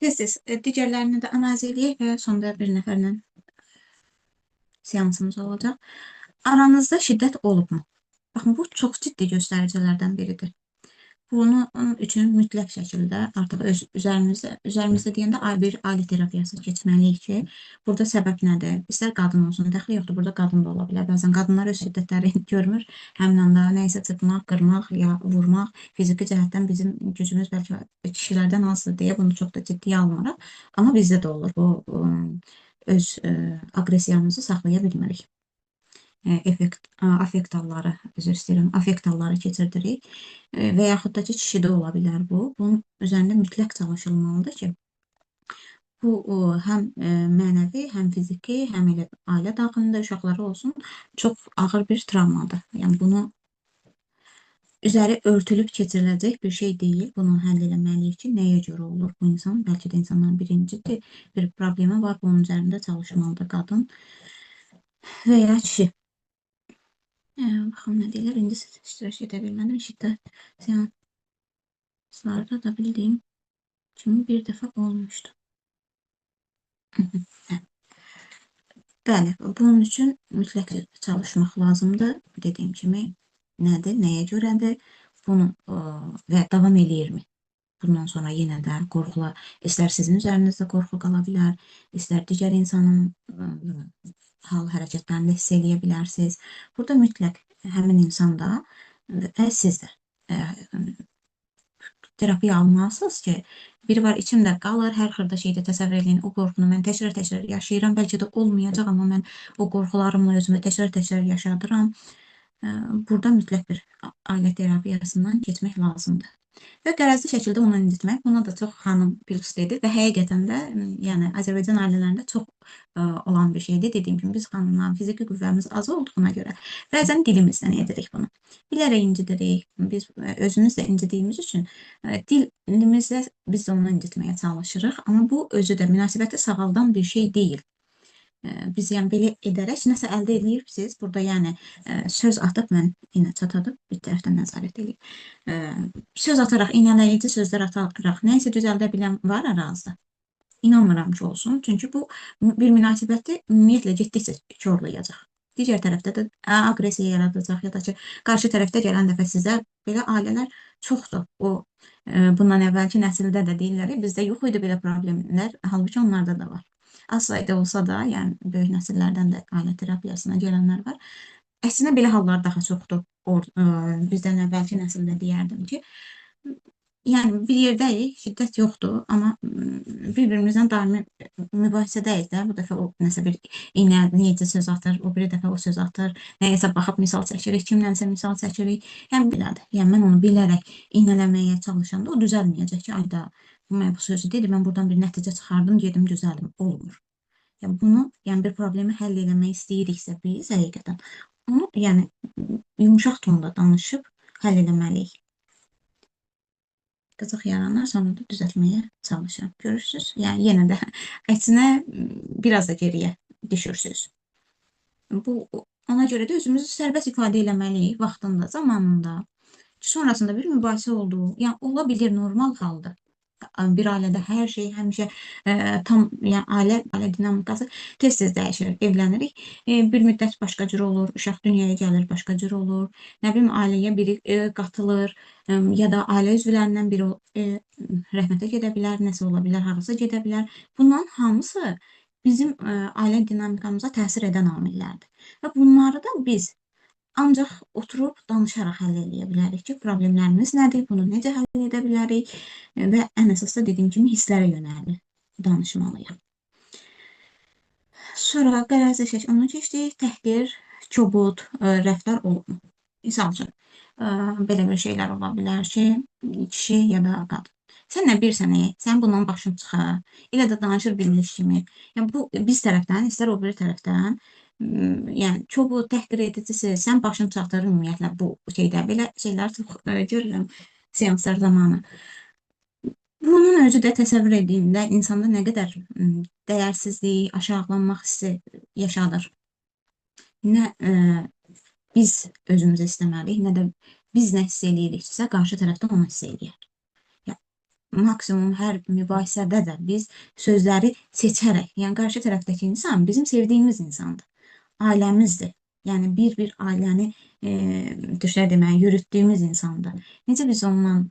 Tez-tez digərlərini də analiz eləyək və sonda bir nəfərlə seansımız olacaq. Aranızda şiddət olubmu? Baxın, bu çox ciddi göstəricilərdən biridir. Bunun üçün mütləq şəkildə artıq öz üzərimizdə deyəndə bir ailə terapiyası keçməliyik ki, burada səbəb nədir? İstər qadın olsun, dəxli yoxdur, burada qadın da ola bilər. Bəzən qadınlar öz şiddətləri görmür. Həmin anda nəyisə çırpmaq, qırmaq ya vurmaq, fiziki cəhətdən bizim gücümüz bəlkə kişilərdən azdır deyə bunu çox da ciddiyə almırıq. Amma bizdə də olur bu, öz aqressiyamızı saxlaya bilmirik. Afekt halları, üzr istəyirəm, afekt halları keçirdirik. Və yaxud da ki, kişidə ola bilər bu. Bunun üzərində mütləq çalışılmalıdır ki, bu həm mənəvi, həm fiziki, həm elə ailə daxilində uşaqları olsun, çox ağır bir travmadır. Yəni bunu üzəri örtülüb keçiriləcək bir şey deyil. Bunu həll eləməliyik ki, nəyə görə olur bu insan? Bəlkə də insanların birincisi bir problemi var, bunun üzərində çalışmalıdır qadın və ya kişi. Baxım nə deyirlər, indi iştirak edə bilmədim. Şiddət seanslarda da bildiyim kimi bir dəfə olmuşdu. Bəli, bunun üçün mütləq çalışmaq lazımdır. Dediyim kimi, nədir, nəyə görədir, bunu və davam eləyirmi? Bundan sonra yenə də qorxular, istər sizin üzərinizdə qorxu qala bilər, istər digər insanın hal hərəkətlərində hiss eləyə bilərsiniz. Burada mütləq həmin insan da və siz də terapiya almalısınız ki, biri var içimdə qalır, hər xırda şeydə təsəvvür eləyin, o qorxunu mən təkrar-təkrar yaşayıram, bəlkə də olmayacaq, amma mən o qorxularımla özümü təkrar-təkrar yaşadıram. Burada mütləq bir ailə terapiyasından keçmək lazımdır. Və qərəzli şəkildə onu incitmək, buna da çox xanım plus dedi və həqiqətən də, yəni Azərbaycan ailələrində çox olan bir şeydir. Dediyim kimi, biz xanımların fiziki qüvvəmiz az olduğuna görə bəzən dilimizdən edirik bunu. Bilərək incidirik, biz özümüz də incidiyimiz üçün dilimizlə biz də onu incitməyə çalışırıq. Amma bu özü də münasibəti sağaldan bir şey deyil. Biz belə edərək nəsə əldə edirsiniz. Burada söz atıb mən yenə çatadıb bir tərəfdən nəzarət eləyim. Söz ataraq, iynələyici sözlər ataraq nəyisə düzəldə bilən var aranızda? İnanmıram ki olsun. Çünki bu bir münasibəti ümumiyyətlə getdikcə korlayacaq. Digər tərəfdə də aqressiya yaradacaq ya da ki, qarşı tərəfdə gələn dəfə sizə belə ailələr çoxdur. O bundan əvvəlki nəsildə də deyirlər, bizdə yox idi belə problemlər, halbuki onlarda da var. Az sayda olsa da, böyük nəsillərdən də ailə terapiyasına gələnlər var. Əslində belə hallar daha çoxdur. Bizdən əvvəlki nəsildə deyərdim ki, bir yerdəyik, şiddət yoxdur, amma bir-birimizdən daimi mübahisədəyik də. Bu dəfə o nəsə bir iynə, necə söz atır, o biri dəfə o söz atır, nəyəsə baxıb misal çəkirik, kimlənsə misal çəkirik. Belədir. Mən onu bilərək iynələməyə çalışanda o düzəlməyəcək ki, ayda mən bu sözü dedi, mən buradan bir nəticə çıxardım, gedim düzəldim. Olmur. Bir problemi həll eləmək istəyiriksə biz həqiqətən onu, yumşaq tonda danışıb həll eləməliyik. Qızıq yaranır, sonra da düzəltməyə çalışıram. Görürsünüz? Yenə də əksinə biraz da geriyə düşürsünüz. Ona görə də özümüzü sərbəst ifadə eləməliyik vaxtında, zamanında. Sonrasında bir mübahisə oldu. Ola bilir, normal haldır. Bir ailədə hər şey həmişə tam, yəni ailə dinamikası tez-tez dəyişir. Evlənirik, bir müddət başqa cür olur, uşaq dünyaya gəlir, başqa cür olur. Nə bilim, ailəyə biri qatılır, ya da ailə üzvlərindən biri rəhmətə gedə bilər, nəsə ola bilər, harasa gedə bilər. Bunların hamısı bizim ailə dinamikamıza təsir edən amillərdir. Və bunları da biz ancaq oturub danışaraq həll eləyə bilərik ki, problemlərimiz nədir, bunu necə həll edə bilərik və ən əsas da dediyim kimi hisslərə yönəli danışmalıyıq. Sonra qərəzli şəkil onu keçdik, təhqir, kobud rəftar olunur. Misal üçün, belə bir şeylər ola bilər ki, kişi ya da qadın. Sən nə bilirsən, sən bundan başın çıxar, elə də danışır bilmiş kimi. Bu biz tərəfdən, istər o biri tərəfdən, kobud, təhqir edicisi, sən başın çatır ümumiyyətlə bu şeydə. Belə şeylər çox görürəm seanslar zamanı. Bunun özü də təsəvvür etdiyində insanda nə qədər dəyərsizlik, aşağılanmaq hissi yaşadır. Nə biz özümüzü istəməliyik, nə də biz nə hiss eləyiriksə, qarşı tərəfdə onu hiss eləyər. Maksimum hər mübahisədə də biz sözləri seçərək, yəni qarşı tərəfdəki insan bizim sevdiyimiz insandır, ailəmizdir. Yəni bir ailəni türklər deməli yürütdüyümüz insandır. Necə biz ondan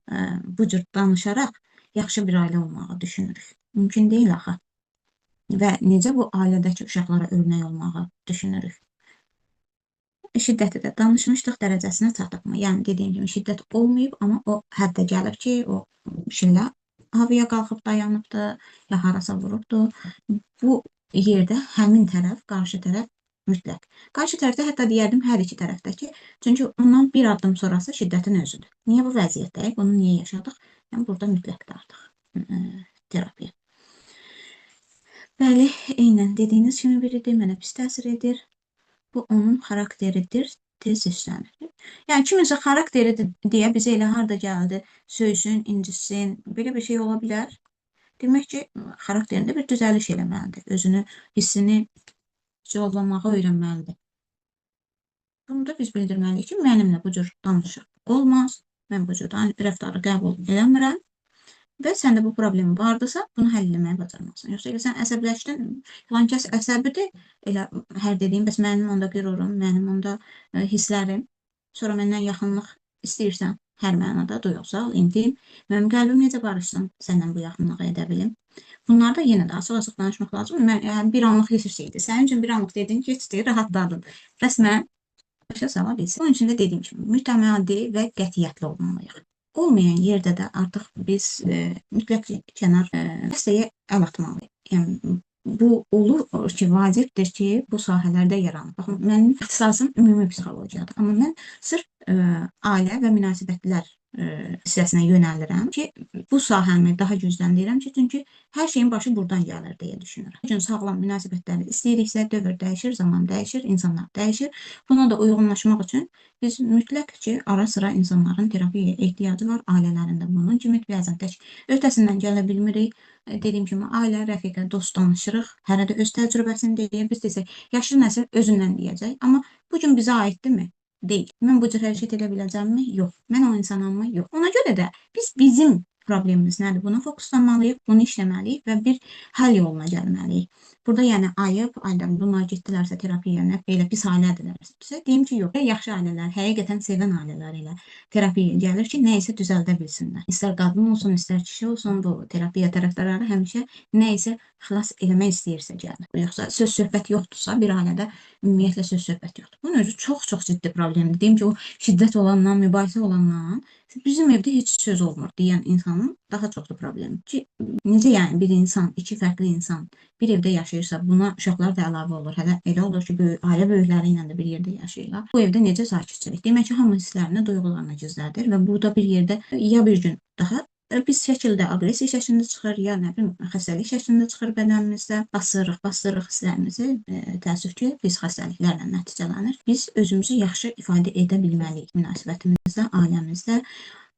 bu cür danışaraq yaxşı bir ailə olmağı düşünürük? Mümkün deyil axı. Və necə bu ailədəki uşaqlara örnək olmağı düşünürük? Şiddəti də danışmışdıq, dərəcəsinə çatıbmı? Yəni dediyim kimi şiddət olmayıb, amma o həddə gəlib ki, o şillə havaya qalxıb dayanıbdı, ya harasa vurubdu. Bu yerdə həmin tərəf, qarşı tərəf mütləq. Qarşı tərəfdə hətta deyərdim hər iki tərəfdəki. Çünki ondan bir addım sonrası şiddətin özüdür. Niyə bu vəziyyətdəyik? Bunu niyə yaşadıq? Yəni burada mütləqdir artıq terapiya. Bəli, eynən dediyiniz kimi biridir, mənə pis təsir edir. Bu onun xarakteridir, tez hissənir. Yəni kiminsə xarakteridir deyə bizə elə harda gəldi, söysün, incitsin, belə bir şey ola bilər. Demək ki, xarakterində bir düzəliş eləməlidir. Özünü, hissini cavablanmağı öyrənməlidir. Bunu da biz bildirməliyik ki, mənimlə bu cür danışıq olmaz. Mən bu cür rəftarı qəbul eləmirəm. Və səndə bu problem vardısa, bunu həll eləməyi bacarmalısan. Yoxsa elə sən əsəbləşdin, filan kəs əsəbidir, elə hər dediyim, bəs mənim onda qürurum, mənim onda hisslərim, sonra məndən yaxınlıq istəyirsən, hər mənada duyğusal, intim, mənim qəlbim necə barışsın, səndən bu yaxınlığı edə bilim. Bunlarda yenə də açıq-açıq danışmaq lazımdır. Mən, yəni, bir anlıq hiss idi. Sənin üçün bir anlıq dedin, keçdi, rahatladın. Rəsmən başa sala bilsin. Bunun üçün də dediyim kimi, mütəmadi və qətiyyətli olmalıyıq. Olmayan yerdə də artıq biz mütləq kənar dəstəyə əl atmalıyıq. Yəni, bu olur ki, vacibdir ki, bu sahələrdə yaranır. Baxın, mənim ixtisasım ümumi psixologiyadır. Amma mən sırf ailə və münasibətlər hissəsinə yönəlirəm ki, bu sahəmi daha gücləndirirəm ki, çünki hər şeyin başı buradan gəlir deyə düşünürəm. Bu gün sağlam münasibətləri istəyiriksə, dövr dəyişir, zaman dəyişir, insanlar dəyişir. Buna da uyğunlaşmaq üçün biz mütləq ki, ara-sıra insanların terapiyaya ehtiyacı var, ailələrində bunun kimi bəzən tək öhdəsindən gələ bilmirik. Dediyim kimi, ailə, rəfiqə, dost danışırıq, hərə də öz təcrübəsini deyir. Biz desək, yaşlı nəsil özündən deyəcək, amma bu gün bizə aiddirmi? Deyil. Mən bu cür hərəkət edə biləcəmmi? Yox. Mən o insanammy? Yox. Ona görə də biz bizim problemimiz nədir? Buna fokuslanmalıyıq, bunu işləməliyik və bir həll yoluna gəlməliyik. Burada yəni ayıb, ailəm bunlar getdilərsə terapiyaya, nə belə pis ailədirlərsə, deyim ki, yox. Yaxşı ailələr, həqiqətən sevən ailələr elə terapiyaya gəlir ki, nə isə düzəldə bilsinlər. İstər qadın olsun, istər kişi olsun, bu terapiya tərəfdarları həmişə nə isə xilas eləmək istəyirsə gəlir. Yoxsa söz söhbət yoxdursa, bir ailədə ümumiyyətlə söz söhbət yoxdur. Bunun özü çox-çox ciddi problemdir. Deyim ki, o şiddət olandan, mübahisə olandan bizim evdə heç söz olmur deyən insanın daha çoxdur problemi. Ki, necə yəni bir insan, iki fərqli insan bir evdə yaşayırsa, buna uşaqlar da əlavə olur. Hələ elə olur ki, böyük, ailə böyükləri ilə də bir yerdə yaşayırlar. Bu evdə necə sakitçilik? Demək ki, hamı hisslərini, duyğularını gizlədir və burada bir yerdə ya bir gün daha pis şəkildə, aqressiya şəklində çıxır, ya nə bilim, xəstəlik şəklində çıxır bədənimizdə. Basırıq, basırıq hisslərimizi, təəssüf ki, pis xəstəliklərlə nəticələnir. Biz özümüzü yaxşı ifadə edə bilməliyik münasibətimizdə, ailəmizdə.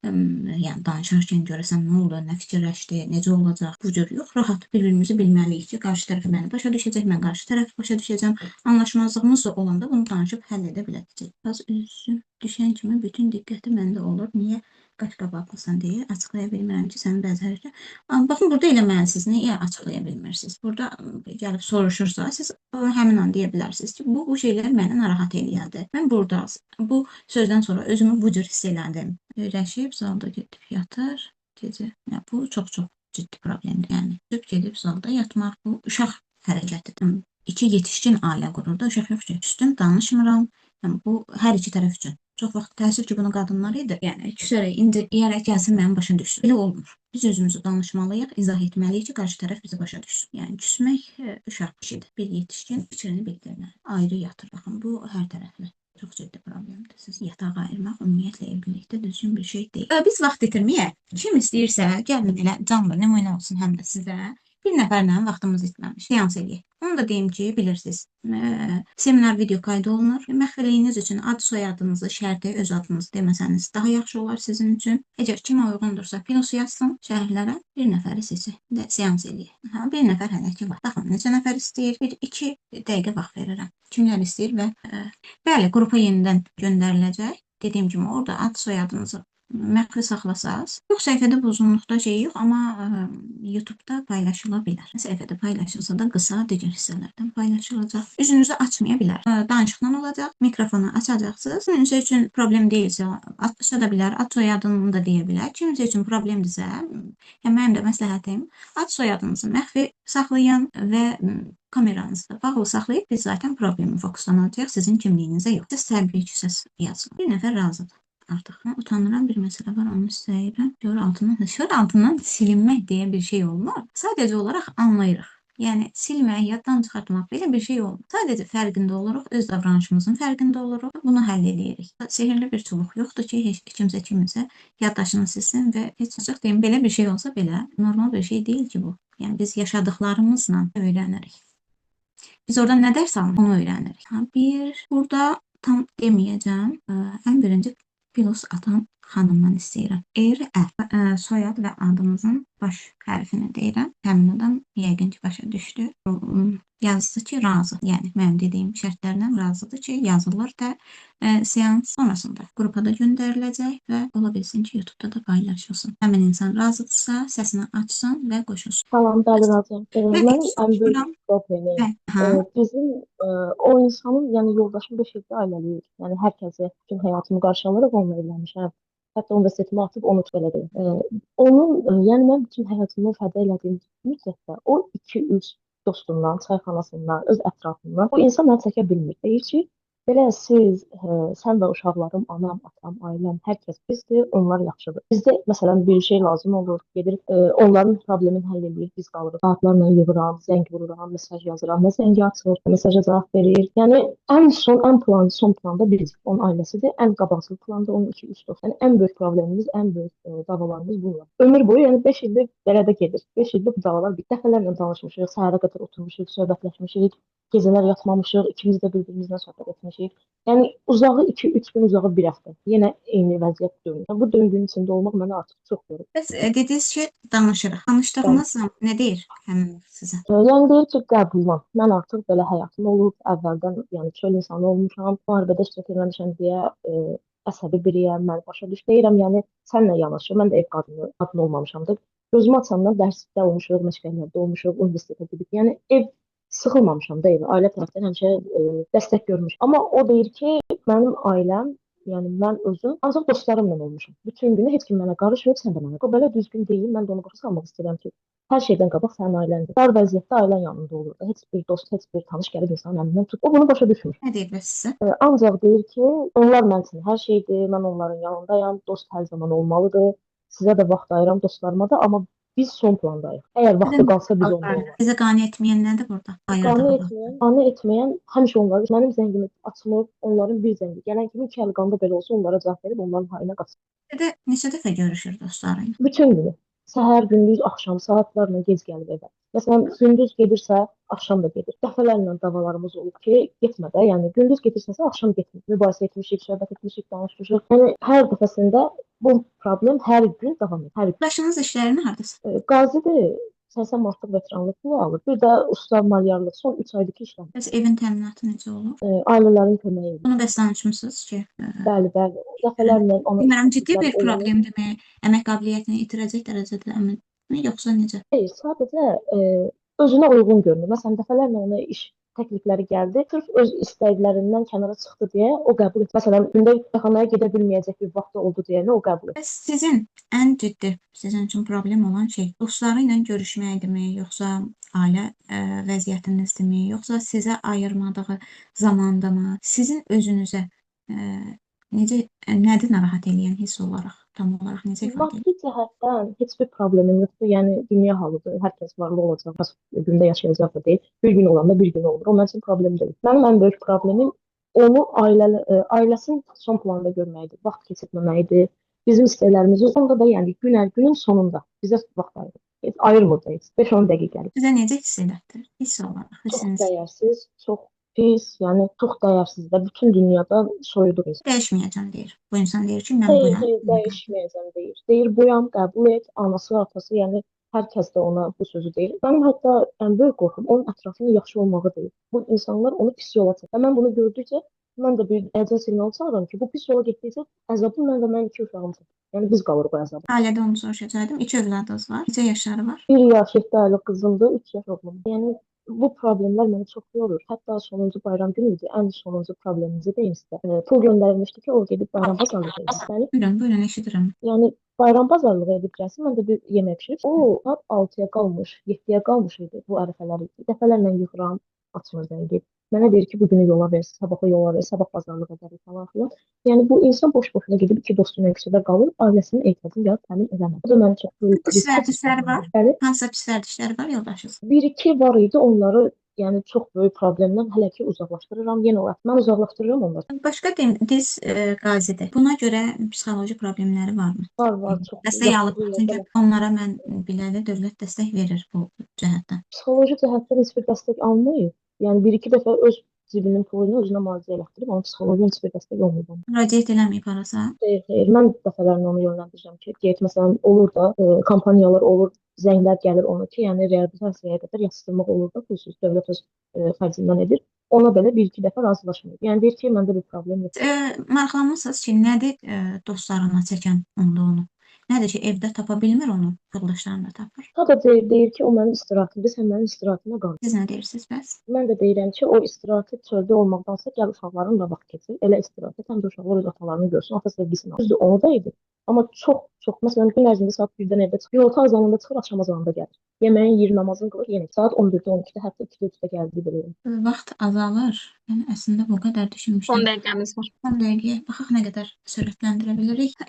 Yəni danışarkən görəsən nə oldu, nə fikirləşdi, necə olacaq, bu cür yox, rahat bir-birimizi bilməliyik ki, qarşı tərəf məni başa düşəcək, mən qarşı tərəfi başa düşəcəm. Anlaşmazlığımız da olanda bunu danışıb həll edə biləcək. Az üzüm düşən kimi bütün diqqəti məndə olur. Niyə qaş qabaqlısan deyə açıqlaya bilmirəm ki, sənin bəzi hərəkət. Baxın, burada eləməlisiniz. Niyə açıqlaya bilmirsiniz? Burada gəlib soruşursa, siz həmin an deyə bilərsiniz ki, bu şeylər məni narahat eləyərdi. Mən burada bu sözdən sonra özümü bu cür hiss elədim. Öyrəşib zalda gedib yatır gecə. Yəni, bu çox-çox ciddi problemdir. Yəni, gedib zalda yatmaq bu uşaq hərəkətidir. İki yetişkin ailə qurur da, uşaq yox ki, üstün danışmıram. Yəni, bu hər iki tərəf üçün. Çox vaxt təəssüf ki, bunu qadınlar edir. Yəni, küsərək, indiyərək gəlsin mənim başa düşsün. Belə olmur. Biz özümüzü danışmalıyıq, izah etməliyik ki, qarşı tərəf bizi başa düşsün. Yəni, küsmək uşaq işidir. Bir yetişkin fikrini bildirməli. Ayrı yatır. Baxın, bu hər tərəfli. Çox ciddi problemdir. Siz yataq ayırmaq ümumiyyətlə evlilikdə düzgün bir şey deyil. Biz vaxt itirməyək. Kim istəyirsə, gəlin elə canlı nümunə olsun həm də sizə. Bir nəfərlə vaxtımız itməmiş, seans eləyək. Onu da deyim ki, bilirsiniz, seminar video qaydı olunur. Məxfiliyiniz üçün ad soyadınızı, şərti öz adınızı deməsəniz daha yaxşı olar sizin üçün. Əgər kimə uyğundursa plus yazsın, şərhlərə bir nəfəri seçək də seans eləyək. Ha, bir nəfər hələ ki var. Baxın, neçə nəfər istəyir? 1-2 dəqiqə vaxt verirəm. Kimlər istəyir və bəli, qrupa yenidən göndəriləcək. Dediyim kimi orada ad soyadınızı Məxfi saxlasaz, yox səhifədə bu uzunluqda şey yox, amma YouTube-da paylaşıla bilər. Səhifədə paylaşılsa da qısa digər hissələrdən paylaşılacaq. Üzünüzü açmaya bilər. Danışıqla olacaq. Mikrofonu açacaqsınız. Kimsə üçün problem deyilsə, aça da bilər, ad soyadını da deyə bilər. Kimsə üçün problemdirsə, yəni mənim də məsləhətim, ad soyadınızı məxfi saxlayın və kameranızı da bağlı saxlayıb biz zaten problemi fokuslanacağıq, sizin kimliyinizə yox. Siz təbii ki, səs yazın. Bir nəfər razıdır artıq. Mən utanıram, bir məsələ var, onu istəyirəm. Şüur altından silinmək deyə bir şey olmur. Sadəcə olaraq anlayırıq. Yəni silmək, yaddan çıxartmaq belə bir şey olmur. Sadəcə fərqində oluruq, öz davranışımızın fərqində oluruq, bunu həll eləyirik. Sehirli bir çubuq yoxdur ki, heç kimsə kiminsə yaddaşını silsin və heç açıq deyim, belə bir şey olsa belə normal bir şey deyil ki bu. Yəni biz yaşadıklarımızla öyrənirik. Biz oradan nə dərs almışıq, onu öyrənirik. Ha, bir, burada tam deməyəcəm. Ən birinci plus atan xanımdan istəyirəm. R, Ə, soyad və adımızın baş hərfini deyirəm. Həmin adam yəqin ki, başa düşdü. Yazdı ki, razı. Yəni mənim dediyim şərtlərlə razıdır ki, yazılır da seans sonrasında qrupa da göndəriləcək və ola bilsin ki, YouTube-da da paylaşılsın. Həmin insan razıdırsa, səsini açsın və qoşulsun. Salam, bəli, razıyam. Mən Mənim ən böyük soruşuram. problemim Hə. bizim o insanın, yəni yoldaşım 5 ildir ailəliyik. Yəni hər kəsi, bütün həyatımı qarşı alaraq onunla evlənmişəm. Hətta universitetimi atıb onu belə deyim. Onun, yəni mən bütün həyatımı fəda elədiyim müddətdə o 2-3 dostundan, çayxanasından, öz ətrafından o insan məni çəkə bilmir. Deyir ki, belə siz, sən və uşaqlarım, anam, atam, ailəm, hər kəs pisdir, onlar yaxşıdır. Bizdə məsələn bir şey lazım olur, gedir, onların problemini həll eləyir, biz qalırıq. Saatlarla yığıram, zəng vururam, mesaj yazıram, nə zəngi açır, mesaja cavab verir. Yəni ən son, ən plan, son planda biz, onun ailəsidir, ən qabaqcıl planda onun 2-3 dost. Yəni ən böyük problemimiz, ən böyük davalarımız bunlar. Ömür boyu, yəni 5 ildir belə də gedir. 5 ildir bu davalar bir dəfələrlə danışmışıq, səhərə qədər oturmuşuq, söhbətləşmişik. Gecələr yatmamışıq, ikimiz də bir-birimizlə söhbət etmişik. Yəni uzağı 2-3 gün, uzağı bir həftə. Yenə eyni vəziyyət döngü. Yəni, bu döngünün içində olmaq mənə artıq çox yorur. Bəs dediniz ki, danışırıq. Danışdığınız zaman nə deyir həmin vaxt sizə? Yəni deyir ki, qəbullan. Mən artıq belə həyatım olub, əvvəldən yəni çöl insanı olmuşam, müharibədə iştirak etməmişəm deyə əsəbi biriyəm, mən başa düş deyirəm, yəni sənlə yanaşı, mən də ev qadını olmamışam da. Gözümü açandan dərsdə olmuşuq, məşqlərdə olmuşuq, universitetə gedib. Yəni ev sıxılmamışam da evə, ailə tərəfdən həmişə dəstək görmüş. Amma o deyir ki, mənim ailəm, yəni mən özüm ancaq dostlarımla olmuşam. Bütün günü heç kim mənə qarışmır, sən də mənə. O belə düzgün deyil, mən də onu başa salmaq istəyirəm ki, hər şeydən qabaq sənin ailəndir. Dar vəziyyətdə ailən yanında olur. Heç bir dost, heç bir tanış gəlib insanın əlindən tut. O bunu başa düşmür. Nə deyir bəs sizə? Ancaq deyir ki, onlar mənim üçün hər şeydir, mən onların yanındayam, dost hər zaman olmalıdır. Sizə də vaxt ayıram, dostlarıma da, amma biz son plandayıq. Əgər vaxtı qalsa biz onda olarıq. Sizə qane etməyən nədir burada? Qane etməyən həmişə onları, mənim zəngimi açmır, onların bir zəngi. Gələn kimi iki əli qanda belə olsa onlara cavab verib onların hayına qaçır. Neçə dəfə görüşür dostları ilə? Bütün günü. Səhər, gündüz, axşam saatlarla gec gəlib evə. Məsələn, gündüz gedirsə, axşam da gedir. Dəfələrlə davalarımız olub ki, getmə də, yəni gündüz gedirsənsə, axşam getmə. Mübahisə etmişik, söhbət etmişik, danışmışıq. Yəni hər dəfəsində bu problem hər gün davam edir. Hər gün. Başınız işlərini hardasın? Qazidir, 80 manatlıq veteranlıq pulu alır. Bir də usta malyarlıq son 3 aydır ki işləmir. Bəs evin təminatı necə olur? Ailələrin köməyi ilə. Bunu bəs danışmısınız ki? Bəli, bəli. Dəfələrlə ona Bilmirəm, ciddi bir problemdirmi? Əmək qabiliyyətini itirəcək dərəcədə əmin, yoxsa necə? Xeyr, sadəcə özünə uyğun görünür. Məsələn, dəfələrlə ona iş təklifləri gəldi. Sırf öz istəklərindən kənara çıxdı deyə o qəbul etdi. Məsələn, gündə xanaya gedə bilməyəcək bir vaxtı oldu deyə o qəbul etdi. Bəs sizin ən ciddi, sizin üçün problem olan şey dostları ilə görüşməkdirmi, yoxsa ailə vəziyyətinizdirmi, yoxsa sizə ayırmadığı zamandamı? Sizin özünüzə necə, nədir narahat eləyən hiss olaraq, tam olaraq necə ifadə edir? Maddi cəhətdən heç bir problemim yoxdur. Yəni dünya halıdır. Hər kəs varlı olacaq, gündə yaşayacaq da deyil. Bir gün olanda bir gün olur. O mənim üçün problem deyil. Mənim ən böyük problemim onu ailəsinin son planda görməkdir, vaxt keçirməməkdir. Bizim istəklərimizi onda da, yəni günün sonunda bizə vaxt ayırır. Heç ayırmır da heç. 5-10 dəqiqəlik. Sizə necə hiss elətdir? Hiss olaraq, hissiniz. Çox dəyərsiz, çox pis, yəni çox dəyərsiz də bütün dünyada soyudur insan. Dəyişməyəcəm deyir. Bu insan deyir ki, mən buyam. Xeyr, dəyişməyəcəm deyir. Deyir, buyam, qəbul et, anası, atası, yəni hər kəs də ona bu sözü deyir. Mənim hətta ən böyük qorxum onun ətrafının yaxşı olmağı deyil. Bu insanlar onu pis yola çəkir. Və mən bunu gördükcə Mən də bir əcəl siqnalı çalıram ki, bu pis yola getdikcə əzabı mən və mənim iki uşağım çəkir. Yəni biz qalırıq o əzaba. Ailədə onu soruşacaqdım. 2 övladınız var. Neçə yaşları var? 1 yaş 7 aylıq qızımdır, 3 yaş oğlum. Yəni bu problemlər məni çox yorur. Hətta sonuncu bayram günü idi. Ən sonuncu problemimizi deyim sizə. Pul göndərilmişdi ki, o gedib bayram bazarlığı etsin. Bəli. Buyurun, buyurun, eşidirəm. Yəni bayram bazarlığı edib gəlsin, mən də bir yemək bişirib. O saat 6-ya qalmış, 7-yə qalmış idi bu ərəfələr idi. Dəfələrlə yığıram, açmır zəngi. Mənə deyir ki, bugünü yola ver, sabahı yola ver, sabah bazarlıq edərik falan filan. Yəni bu insan boş-boşuna gedib iki dostu ilə küçədə qalır, ailəsinin ehtiyacını gəlib təmin edəməz. Bu da məni çox böyük Pis bir vərdişləri var. Bəli. Hansısa pis vərdişləri var yoldaşınız? Bir-iki var idi, onları yəni çox böyük problemdən hələ ki uzaqlaşdırıram. Yenə o mən uzaqlaşdırıram onları. Başqa diz qazidir. Buna görə psixoloji problemləri varmı? Var, var, çox. Dəstək alıb. Yaxşı, Çünki bəli. onlara mən biləli dövlət dəstək verir bu cəhətdən. Psixoloji cəhətdən heç bir dəstək almayıb. Yəni bir-iki dəfə öz cibinin pulu ilə özünə müalicə elətdirib, amma psixoloji heç bir dəstək olmayıb ona. Müraciət eləməyib harasa? Xeyr, xeyr. Mən dəfələrlə onu yönləndirirəm ki, get məsələn olur da, kampaniyalar olur, zənglər gəlir ona ki, yəni reabilitasiyaya qədər yatırdırmaq olur da, pulsuz dövlət öz xərcindən edir. Ona belə bir-iki dəfə razılaşmır. Yəni deyir ki, məndə bir problem yox. Maraqlanmısınız ki, nədir dostlarına çəkən onda onu? Nədir ki, evdə tapa bilmir onu, yoldaşlarında tapır? Sadəcə deyir ki, o mənim istirahətimdir, sən mənim istirahətimə qal. Siz nə deyirsiniz bəs? Mən də deyirəm ki, o istirahəti çöldə olmaqdansa gəl uşaqlarınla vaxt keçir, elə istirahət et, həm də uşaqlar öz atalarını görsün, ata sevgisini alsın. Düzdür, onu da edir. Amma çox, çox, məsələn, gün ərzində saat 1-dən evdə çıxır, günorta azanında çıxır, axşam azanında gəlir. Yeməyin yeyir, namazını qılır, yenə saat 11-də, 12-də, hətta 2-də, 3-də gəldiyi belə olur. Vaxt azalır. Yəni əslində bu qədər düşünmüşdüm. 10 dəqiqəmiz var. 10 dəqiqəyə baxaq nə qədər sürətləndirə bilirik.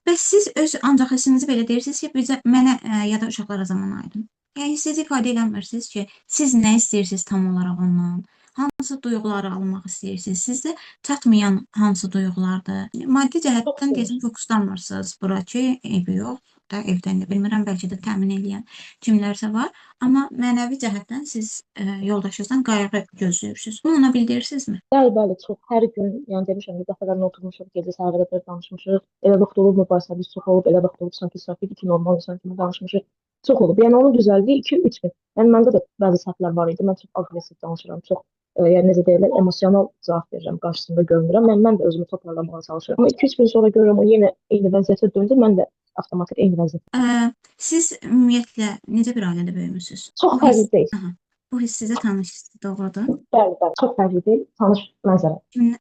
Bəs siz öz ancaq hissinizi belə deyirsiniz ki, bizə, mənə ya da uşaqlara zaman ayırın. Yəni siz ifadə eləmirsiniz ki, siz nə istəyirsiniz tam olaraq ondan? Hansı duyğuları almaq istəyirsiniz? Sizdə çatmayan hansı duyğulardır? Maddi cəhətdən deyəsən fokuslanmırsınız bura ki, eybi yox da evdən də bilmirəm, bəlkə də təmin eləyən kimlərsə var. Amma mənəvi cəhətdən siz yoldaşınızdan qayğı gözləyirsiniz. Bunu ona bildirirsinizmi? Bəli, bəli, çox. Hər gün, yəni demişəm ki, dəfələrlə oturmuşuq, gecə səhərə qədər danışmışıq. Elə vaxt olub mübahisəmiz çox olub, elə vaxt olub sanki sakit iki normal insan kimi danışmışıq. Çox olub. Yəni onun düzəldiyi 2-3 gün. Yəni məndə də bəzi səhvlər var idi. Mən çox aqressiv danışıram, çox yəni necə deyirlər, emosional cavab verirəm, qarşısında görünürəm. Yəni mən də özümü toparlamağa çalışıram. Amma 2-3 gün sonra görürəm o yenə eyni vəziyyətə döndü, mən də avtomatik eyni vəziyyətə. Siz ümumiyyətlə necə bir ailədə böyümüsünüz? Çox fərqli deyil. Bu hiss sizə tanış hissdir, doğrudur? Bəli, bəli, çox fərqli deyil, tanış mənzərə. Kimin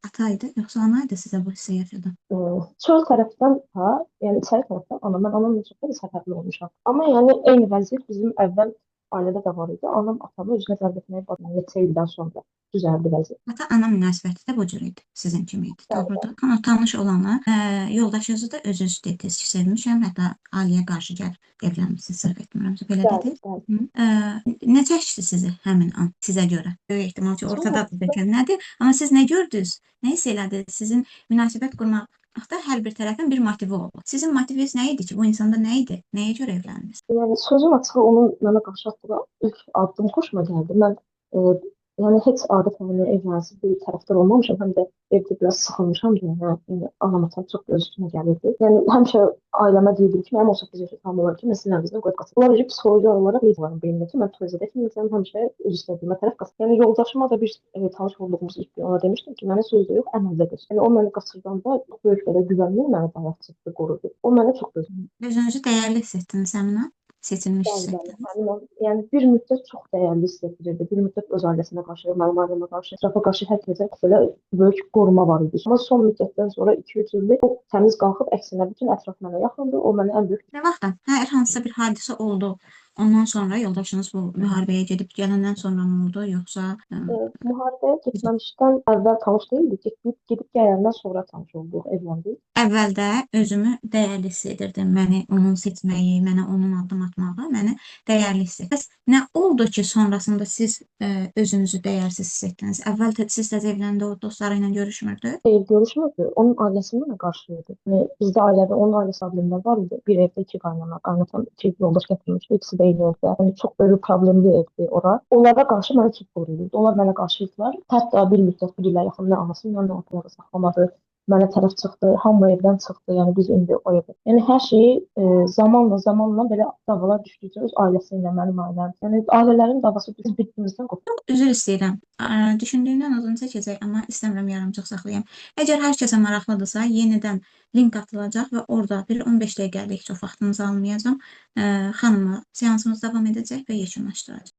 ata idi, yoxsa ana idi sizə bu hissi yaşadan? Çöl tərəfdən ha, yəni içəri tərəfdən ana, mən anamla çox da səfərli olmuşam. Amma yəni eyni vəziyyət bizim əvvəl ailədə də var idi. Anam atamı özünə cəlb etməyə başladı neçə ildən sonra düzəldi vəziyyət. Ata-ana münasibəti də bu cür idi, sizin kimi idi, doğrudur? Amma tanış olanı, yoldaşınızı da özünüz dediniz ki, sevmişəm, hətta ailəyə qarşı gəlib evlənmişsiniz, səhv etmirəmsə, belə dediniz. Nə çəkdi sizi həmin an, sizə görə? Böyük ehtimal ki, ortadadır çəkən nədir? Amma siz nə gördünüz? Nə hiss elədiniz? Sizin münasibət qurmaqda hər bir tərəfin bir motivi olur. Sizin motiviniz nə idi ki, bu insanda nə idi? Nəyə görə evləndiniz? Yəni sözün açığı onun mənə qarşı atdığı ilk addım xoşuma gəldi. Mən yəni heç adətən evlənsiz bir tərəfdar olmamışam, həm də evdə biraz sıxılmışam yəni anam atam çox göz üstünə gəlirdi. Yəni həmişə ailəmə deyirdim ki, mənim 18 yaşım tam olar ki, mən sizin əvinizdən qoyub qaçım. Onlar psixoloji olaraq onların beynində ki, mən toy etməyəcəm, həmişə öz istədiyimə tərəf qaçım. Yəni yoldaşıma da bir tanış olduğumuz ilk gün ona demişdim ki, mənə sözdə yox, əməldə göstər. Yəni o məni qaçırdanda böyük belə güvənli məni bayaq çıxdı, qorudu. O mənə çox gözəl. Özünüzü dəyərli hiss etdiniz həmin an? Seçilmiş hiss etdiniz. Yəni bir müddət çox dəyərli hiss etdirirdi. Bir müddət öz ailəsinə qarşı, mənim ailəmə qarşı, ətrafa qarşı hər kəsə belə böyük qoruma var idi. Amma son müddətdən sonra 2-3 ildir o təmiz qalxıb, əksinə bütün ətraf mənə yaxındı. O mənə ən böyük. Nə vaxtdan? Hər hansısa bir hadisə oldu. Ondan sonra yoldaşınız bu müharibəyə gedib gələndən sonra mı oldu, yoxsa? Müharibəyə getməmişdən əvvəl tanış deyildik. Gedib gələndən sonra tanış olduq, evləndik. Əvvəldə özümü dəyərli hiss edirdim. Məni onun seçməyi, mənə onun addım atmağı məni dəyərli hiss edirdim. Bəs nə oldu ki, sonrasında siz özünüzü dəyərsiz hiss etdiniz? Əvvəl siz təzə evləndə o dostları ilə görüşmürdü? Xeyr, görüşmürdü. Onun ailəsi mənə qarşı idi. Yəni, bizdə ailədə onun ailəsi problemlər var idi. Bir evdə iki qaynana, qaynatam iki yoldaş gətirmişdi. İkisi də eyni evdə. Yəni, çox böyük problemli evdi ora. Onlara qarşı mənə çox qoruyurdu. Onlar mənə qarşı idilər. Hətta bir müddət bir ilə yaxın nə anası, nə ataları saxlamadı. Mənə tərəf çıxdı, hamı evdən çıxdı. Yəni biz indi o evdə. Yəni hər şeyi zamanla belə davalar düşdükcə öz ailəsi ilə mənim ailəm. Yəni ailələrin davası biz bir-birimizdən qopdu. Üzr istəyirəm. Düşündüyümdən uzun çəkəcək, amma istəmirəm yarımçıq saxlayım. Əgər hər kəsə maraqlıdırsa, yenidən link atılacaq və orada bir 15 dəqiqəlik, çox vaxtınızı almayacağam. Xanımla seansımız davam edəcək və yekunlaşdıracaq.